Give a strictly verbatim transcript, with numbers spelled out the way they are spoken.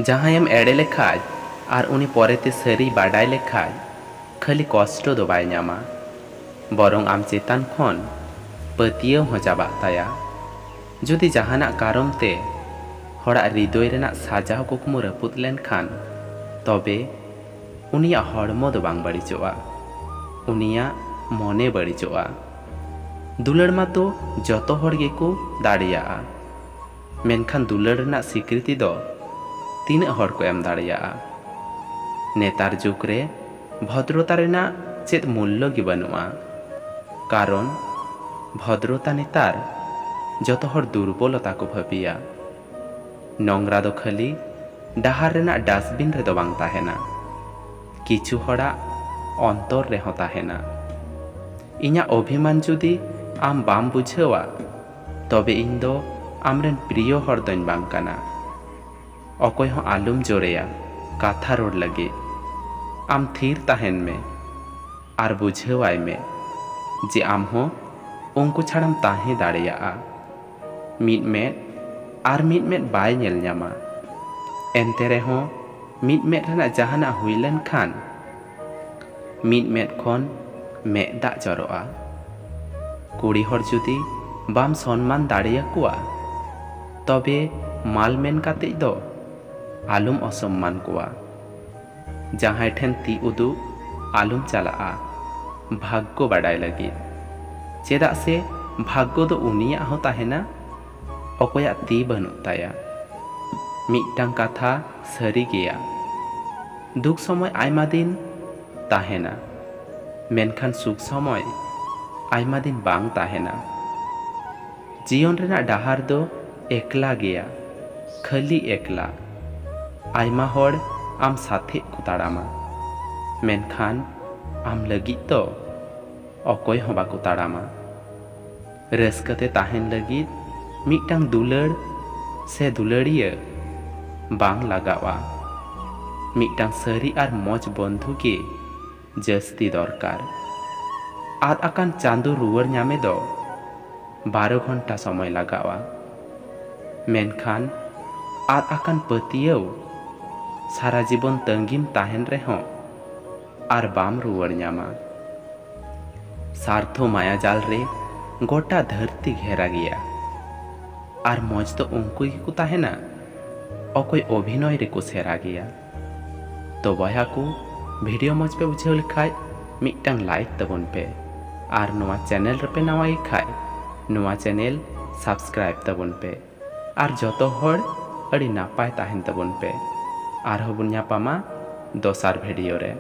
ᱡᱟᱦᱟᱸᱭᱮᱢ ᱮᱲᱮ ᱞᱮᱠᱷᱟᱡ ᱟᱨ ᱩᱱᱤ ᱯᱚᱨᱮᱛᱮ ᱥᱟᱹᱨᱤ ᱵᱟᱰᱟᱭ ᱞᱮᱠᱷᱟᱡ, ᱠᱷᱟᱹᱞᱤ ᱠᱚᱥᱴᱚ ᱫᱚ ᱵᱟᱭ ᱧᱟᱢᱟ, ᱵᱚᱨᱚᱝ ᱟᱢ ᱪᱮᱛᱟᱱ ᱠᱷᱚᱱ ᱯᱟᱹᱛᱭᱟᱹᱣ ᱦᱚᱸ ᱪᱟᱵᱟᱜ ᱛᱟᱭᱟ᱾ ᱡᱩᱫᱤ ᱡᱟᱦᱟᱱᱟᱜ ᱠᱟᱨᱚᱱ ᱛᱮ ᱦᱚᱲᱟᱜ ᱦᱨᱤᱫᱚᱭ ᱨᱮᱱᱟᱜ ᱥᱟᱡᱟᱣ ᱠᱩᱠᱢᱩ ᱨᱟᱹᱯᱩᱫ ᱞᱮᱱᱠᱷᱟᱱ, ᱛᱚᱵᱮ ᱩᱱᱤᱭᱟᱜ ᱦᱚᱲᱢᱚ ᱫᱚ ᱵᱟᱝ ᱵᱟᱹᱲᱤᱡᱚᱜᱼᱟ, ᱩᱱᱤᱭᱟᱜ ᱢᱚᱱᱮ ᱵᱟᱹᱲᱤᱡᱚᱜᱼᱟ᱾ ᱫᱩᱞᱟᱹᱲ ᱢᱟᱛᱚ ᱡᱚᱛᱚ ᱦᱚᱲ ᱜᱮᱠᱚ ᱫᱟᱲᱮᱭᱟᱜᱼᱟ, ᱢᱮᱱᱠᱷᱟᱱ ᱫᱩᱞᱟᱹᱲ ᱨᱮᱱᱟᱜ ᱥᱤᱠᱨᱤᱛᱤ ᱫᱚ ᱛᱤᱱᱟᱹᱜ ᱦᱚᱲ ᱠᱚ ᱮᱢ ᱫᱟᱲᱮᱭᱟᱜᱼᱟ? ᱱᱮᱛᱟᱨ ᱡᱩᱜᱽ ᱨᱮ ᱵᱷᱚᱫᱨᱚᱛᱟ ᱨᱮᱱᱟᱜ ᱪᱮᱫ ᱢᱩᱞᱞᱚ ᱜᱮ ᱵᱟᱹᱱᱩᱜᱼᱟ, ᱠᱟᱨᱚᱱ ᱵᱷᱚᱫᱨᱚᱛᱟ ᱱᱮᱛᱟᱨ ᱡᱚᱛᱚ ᱦᱚᱲ ᱫᱩᱨᱵᱚᱞᱚᱛᱟ ᱠᱚ ᱵᱷᱟᱹᱵᱤᱭᱟ᱾ ᱱᱚᱝᱨᱟ ᱫᱚ ᱠᱷᱟᱹᱞᱤ ᱰᱟᱦᱟᱨ ᱨᱮᱱᱟᱜ ᱰᱟᱥᱴᱵᱤᱱ ᱨᱮᱫᱚ ᱵᱟᱝ ᱛᱟᱦᱮᱱᱟ, ᱠᱤᱪᱷᱩ ᱦᱚᱲᱟᱜ ᱚᱱᱛᱚᱨ ᱨᱮᱦᱚᱸ ᱛᱟᱦᱮᱱᱟ᱾ ᱤᱧᱟᱹᱜ ᱚᱵᱷᱤᱢᱟᱱ ᱡᱩᱫᱤ ᱟᱢ ᱵᱟᱢ ᱵᱩᱡᱷᱟᱹᱣᱟ, ᱛᱚᱵᱮ ᱤᱧ ᱫᱚ ᱟᱢᱨᱮᱱ ᱯᱨᱤᱭᱚ ᱦᱚᱲ ᱫᱚᱧ ᱵᱟᱝ ᱠᱟᱱᱟ᱾ ᱚᱠᱚᱭ ᱦᱚᱸ ᱟᱞᱚᱢ ᱡᱳᱨᱮᱭᱟ ᱠᱟᱛᱷᱟ ᱨᱚᱲ ᱞᱟᱹᱜᱤᱫ᱾ ᱟᱢ ᱛᱷᱤᱨ ᱛᱟᱦᱮᱱ ᱢᱮ ᱟᱨ ᱵᱩᱡᱷᱟᱹᱣᱟᱭ ᱢᱮ ᱡᱮ ᱟᱢ ᱦᱚᱸ ᱩᱱᱠᱩ ᱪᱷᱟᱲᱟᱢ ᱛᱟᱦᱮᱸ ᱫᱟᱲᱮᱭᱟᱜᱼᱟ᱾ ᱢᱤᱫ ᱢᱮᱫ ᱟᱨ ᱢᱤᱫ ᱢᱮᱫ ᱵᱟᱭ ᱧᱮᱞ ᱧᱟᱢᱟ, ᱮᱱᱛᱮ ᱨᱮᱦᱚᱸ ᱢᱤᱫ ᱢᱮᱫ ᱨᱮᱱᱟᱜ ᱡᱟᱦᱟᱱᱟᱜ ᱦᱩᱭ ᱞᱮᱱᱠᱷᱟᱱ, ᱢᱤᱫ ᱢᱮᱫ ᱠᱷᱚᱱ ᱢᱮᱫ ᱫᱟᱜ ᱡᱚᱨᱚᱜᱼᱟ᱾ ᱠᱩᱲᱤ ᱦᱚᱲ ᱡᱩᱫᱤ ᱵᱟᱢ ᱥᱚᱱᱢᱟᱱ ᱫᱟᱲᱮᱭᱟᱠᱚᱣᱟ, ᱛᱚᱵᱮ ᱢᱟᱞ ᱢᱮᱱ ᱠᱟᱛᱮ ᱫᱚ ᱟᱞᱚᱢ ᱚᱥᱚᱢᱢᱟᱱ ᱠᱚᱣᱟ᱾ ᱡᱟᱦᱟᱸᱭ ᱴᱷᱮᱱ ᱛᱤ ᱩᱫᱩᱜ ᱟᱞᱚᱢ ᱪᱟᱞᱟᱜᱼᱟ ᱵᱷᱟᱜᱽᱜᱚ ᱵᱟᱰᱟᱭ ᱞᱟᱹᱜᱤᱫ, ᱪᱮᱫᱟᱜ ᱥᱮ ᱵᱷᱟᱜᱽᱜᱚ ᱫᱚ ᱩᱱᱤᱭᱟᱜ ᱦᱚᱸ ᱛᱟᱦᱮᱱᱟ, ᱚᱠᱚᱭᱟᱜ ᱛᱤ ᱵᱟᱹᱱᱩᱜ ᱛᱟᱭᱟ᱾ ᱢᱤᱫᱴᱟᱝ ᱠᱟᱛᱷᱟ ᱥᱟᱹᱨᱤ ᱜᱮᱭᱟ, ᱫᱩᱠ ᱥᱚᱢᱚᱭ ᱟᱭᱢᱟ ᱫᱤᱱ ᱛᱟᱦᱮᱱᱟ, ᱢᱮᱱᱠᱷᱟᱱ ᱥᱩᱠ ᱥᱚᱢᱚᱭ ᱟᱭᱢᱟ ᱫᱤᱱ ᱵᱟᱝ ᱛᱟᱦᱮᱱᱟ᱾ ᱡᱤᱭᱚᱱ ᱨᱮᱱᱟᱜ ᱰᱟᱦᱟᱨ ᱫᱚ ᱮᱠᱞᱟ ᱜᱮᱭᱟ, ᱠᱷᱟᱹᱞᱤ ᱮᱠᱞᱟ᱾ ᱟᱭᱢᱟ ᱦᱚᱲ ᱟᱢ ᱥᱟᱛᱷᱮᱡ ᱠᱚ ᱛᱟᱲᱟᱢᱟ, ᱢᱮᱱᱠᱷᱟᱱ ᱟᱢ ᱞᱟᱹᱜᱤᱫ ᱫᱚ ᱚᱠᱚᱭ ᱦᱚᱸ ᱵᱟᱠᱚ ᱛᱟᱲᱟᱢᱟ᱾ ᱨᱟᱹᱥᱠᱟᱹ ᱛᱮ ᱛᱟᱦᱮᱱ ᱞᱟᱹᱜᱤᱫ ᱢᱤᱫᱴᱟᱝ ᱫᱩᱞᱟᱹᱲ ᱥᱮ ᱫᱩᱞᱟᱹᱲᱤᱭᱟᱹ ᱵᱟᱝ ᱞᱟᱜᱟᱣᱜᱼᱟ᱾ ᱢᱤᱫᱴᱟᱝ ᱥᱟᱹᱨᱤ ᱟᱨ ᱢᱚᱡᱽ ᱵᱚᱱᱫᱷᱩ ᱜᱮ ᱡᱟᱹᱥᱛᱤ ᱫᱚᱨᱠᱟᱨ᱾ ᱟᱫ ᱟᱠᱟᱱ ᱪᱟᱸᱫᱚ ᱨᱩᱣᱟᱹᱲ ᱧᱟᱢᱮ ᱫᱚ ᱵᱟᱨᱚ ᱜᱷᱚᱱᱴᱟ ᱥᱚᱢᱚᱭ ᱞᱟᱜᱟᱣᱜᱼᱟ, ᱢᱮᱱᱠᱷᱟᱱ ᱟᱫ ᱟᱠᱟᱱ ᱯᱟᱹᱛᱭᱟᱹᱣ ᱥᱟᱨᱟ ᱡᱤᱵᱚᱱ ᱛᱟᱺᱜᱤᱢ ᱛᱟᱦᱮᱱ ᱨᱮᱦᱚᱸ ᱟᱨ ᱵᱟᱢ ᱨᱩᱣᱟᱹᱲ ᱧᱟᱢᱟ᱾ ᱥᱟᱨᱛᱷᱚ ᱢᱟᱭᱟ ᱡᱟᱞ ᱨᱮ ᱜᱚᱴᱟ ᱫᱷᱟᱹᱨᱛᱤ ᱜᱷᱮᱨᱟ ᱜᱮᱭᱟ᱾ ᱟᱨ ᱢᱚᱡᱽ ᱫᱚ ᱩᱱᱠᱩ ᱜᱮᱠᱚ ᱛᱟᱦᱮᱱᱟ, ᱚᱠᱚᱭ ᱚᱵᱷᱤᱱᱚᱭ ᱨᱮᱠᱚ ᱥᱮᱨᱟ ᱜᱮᱭᱟ᱾ ᱛᱚ ᱵᱚᱭᱦᱟ ᱠᱚ, ᱵᱷᱤᱰᱤᱭᱳ ᱢᱚᱡᱽ ᱯᱮ ᱵᱩᱡᱷᱟᱹᱣ ᱞᱮᱠᱷᱟᱡ ᱢᱤᱫᱴᱟᱝ ᱞᱟᱭᱤᱠ ᱛᱟᱵᱚᱱ ᱯᱮ, ᱟᱨ ᱱᱚᱣᱟ ᱪᱮᱱᱮᱞ ᱨᱮᱯᱮ ᱱᱟᱣᱟ ᱜᱮ ᱠᱷᱟᱡ ᱱᱚᱣᱟ ᱪᱮᱱᱮᱞ ᱥᱟᱵᱥᱠᱨᱟᱭᱤᱵ ᱛᱟᱵᱚᱱ ᱯᱮ᱾ ᱟᱨ ᱡᱚᱛᱚ ᱦᱚᱲ ᱟᱹᱰᱤ ᱱᱟᱯᱟᱭ ᱛᱟᱦᱮᱱ ᱛᱟᱵᱚᱱ ᱯᱮ᱾ ᱟᱨᱦᱚᱸ ᱵᱚᱱ ᱧᱟᱯᱟᱢᱟ ᱫᱚᱥᱟᱨ ᱵᱷᱤᱰᱤᱭᱳ ᱨᱮ᱾